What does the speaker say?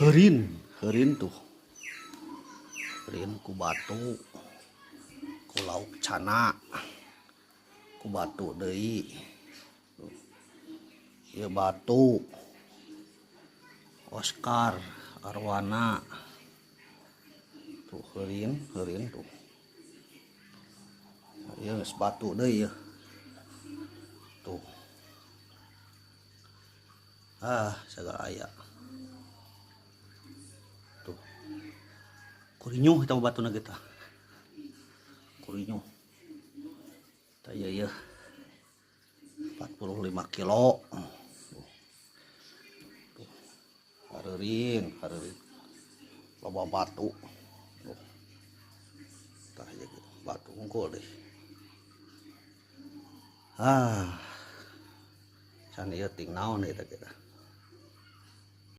Heurin, heurin tuh. Heurin ku batu. Ku lauk cana. Ku batu deui. Tuh. Ieu batu. Oscar arwana. Tuh heurin, heurin tuh. Ieu geus batu deui ieu. Tuh. Ah, sagala aya. Tuh. Kurinyuh eta batuna ge tah. Kurinyuh. Tah ieu ieu. 45 kilo. Tuh. Tuh. Hareurin, hareurin. Loba batu. Tuh. Tah ieu ge batu hungkul deh. Ah. Can ieu ting naon eta ge tah.